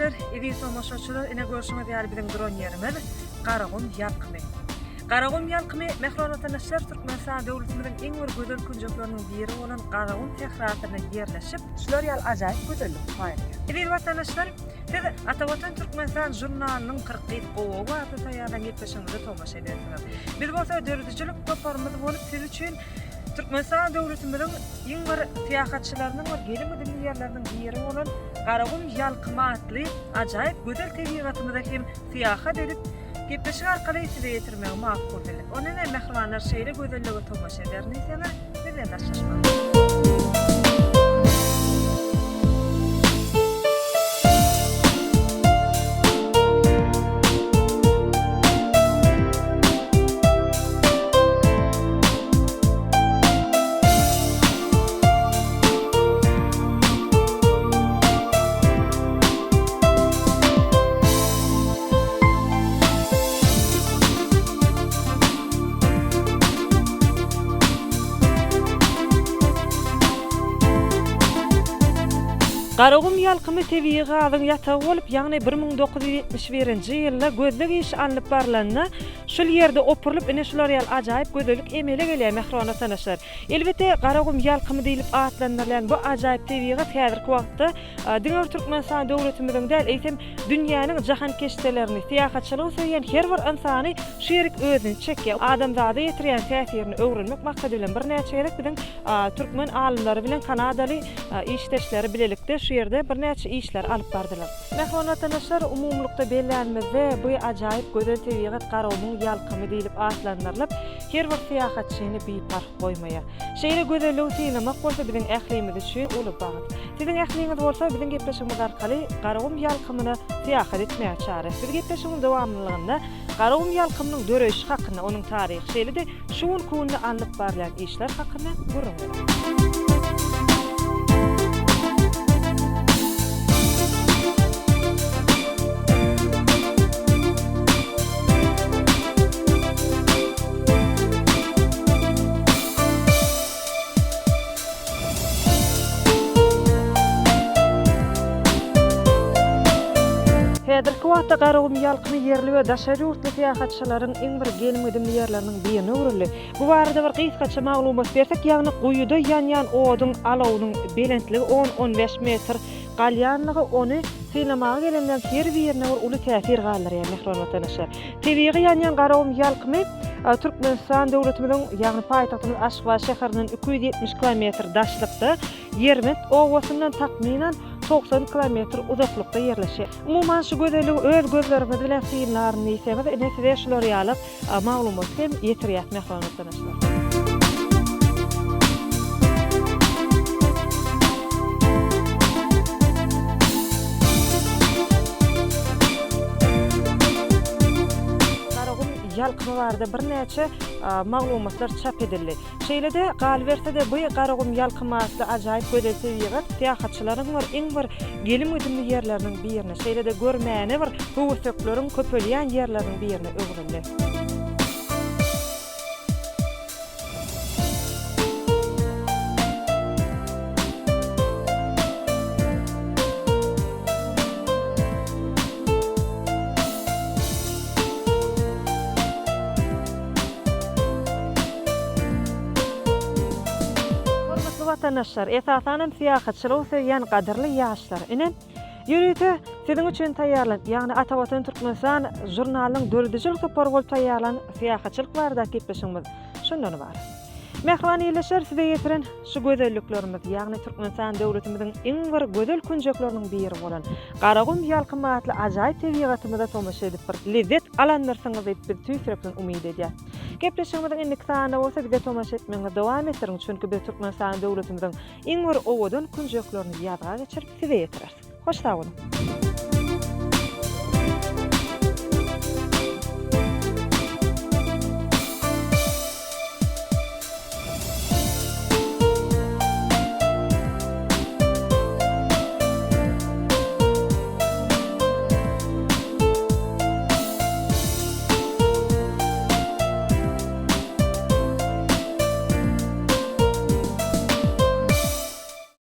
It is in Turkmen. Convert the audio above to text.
watandaşlar, eziz tomaşaçylar, ine görşüňiz ýaly biziň duran ýerimiz Garagum ýalkymy. Garagum ýalkymy mähriban watandaşlar Türkmenistan döwletimiziň iň bir gözel künjekleriniň biri bolan Garagum sährasynda ýerleşip, şular ýaly ajaýyp gözellik paýlaýar. Eziz watandaşlar, siz Atavatan Türkmenistan žurnalynyň 40 gowagy atly taýýarlan gepleşigimize tomaşa edersiňiz. Biz bolsa döredijilik toparymyz bolup siz üçin Türkmenistan döwletimiziň iň bir syýahatçylarynyň bir gelim-gidimli ýerleriniň biri bolan Garagum ýalkymy atly ajaýyp gözel tebigatymyza hem syýahat edip, gepleşik arkaly size ýetirmegi makul bildik. Onda näme mähribanlar şeýle gözellige tomaşa ederin diýseňiz, bizden daşlaşmaň. Garagum ýalkymy tebigy gazyň ýatagy bolup, ýagny 1971-nji ýylda gözleg işi alnyp barlanda, şul ýerde opurylyp ine şular ýaly ajaýyp gözellik emele gelýär mähriban watandaşlar. Elbetde, Garagum ýalkymy diýlip atlandyrylýan bu ajaýyp tebigat häzirki wagtda diňe bir Türkmenistan döwletimiziň däl, eýsem, dünýäniň jahankeşdelerini, syýahatçylygy söýýän her bir ynsany şu ýerik özüne çekýär. Adamzada ýetirýän täsirini öwrenmek maksady bilen birnäçe gezek biziň türkmen alymlary bilen kanadaly işdeşleri bilelikde şu ýerde birnäçe işleri alyp bardylar. Mähriban watandaşlar, umumylykda bellänimizde, bu ajaýyp gözel tebigat Garagumuň ýalkymy diýlip atlandyrylyp, her bir syýahatçyny biparh goýmaýar. Şeýle gözelligi synlamak bolsa biziň ählimiz üçin uly bagt. Siziň ähliňiz bolsa biziň gepleşigimiz arkaly Garagum ýalkymyna syýahat etmäge çagyryýas. Biz gepleşigiň dowamlylygynda Garagum ýalkymynyň döreýşi hakynda, onuň taryhy, şeýle-de şu günki günde alnyp barylýan işler hakynda gürrüň bereris. Häzirki wagtda Garagum ýalkymy ýerli we daşary ýurtly syýahatçylaryň iň bir gelim-gidimli ýerleriniň birine öwrüldi. Bu barada bir gysgaça maglumat bersek, ýagny guýuda ýanýan oduň alawynyň belentligi on-on bäş metr galýanlygy ony synlamaga gelenleriň her birine bir uly täsir galdyrýar, mähriban watandaşlar. Tebigy ýanýan Garagum ýalkymy Türkmenistan döwletimiziň, ýagny paýtagtymyz Aşgabat şäherinden 270 kilometr daşlykda, Ýerbent obasyndan takmynan 90 kilometr uzaklykda ýerleşýär. Umuman, şu gözelligi öz gözleriňiz bilen synlaryn diýseňiz, ine size şular ýaly maglumaty hem ýetirýäs, mähriban watandaşlar. Garagum ýalkymy barada birnäçe maglumatlar çap edildi. Şeýle-de, galyberse-de, bu Garagum ýalkymy atly ajaýyp gözel tebigat syýahatçylaryň bir iň bir gelim-gidimli ýerleriniň birine, şeýle-de görmäne bir höwesekleriň köpelýän ýerleriniň birine öwrüldi. Hormatly watandaşlar, esasan hem syýahatçylygy söýýän gadyrly ýaşlar! Ine, ýörite siziň üçin taýýarlan, ýagny Ata Watan Türkmenistan žurnalynyň döredijilik topary bolup taýýarlan syýahatçylyk baradaky gepleşigimiz şundan ybarat. Mähriban ildeşler size ýetiren şu gözelliklerimiz, ýagny Türkmenistan döwletimiziň iň bir gözel künjekleriniň biri bolan Garagum ýalkymy atly ajaýyp tebigatymyza tomaşa edip bir lezzet alandyrsyňyz diýip biz tüýs ýürekden umyt edýäs. Gepleşigimiziň indiki sanynda bolsa bize tomaşa etmegiňizi dowam etdiriň, çünki biz Türkmenistan döwletimiziň iň bir owadan künjeklerini ýazga geçirip size ýetireris. Hoş sag boluň!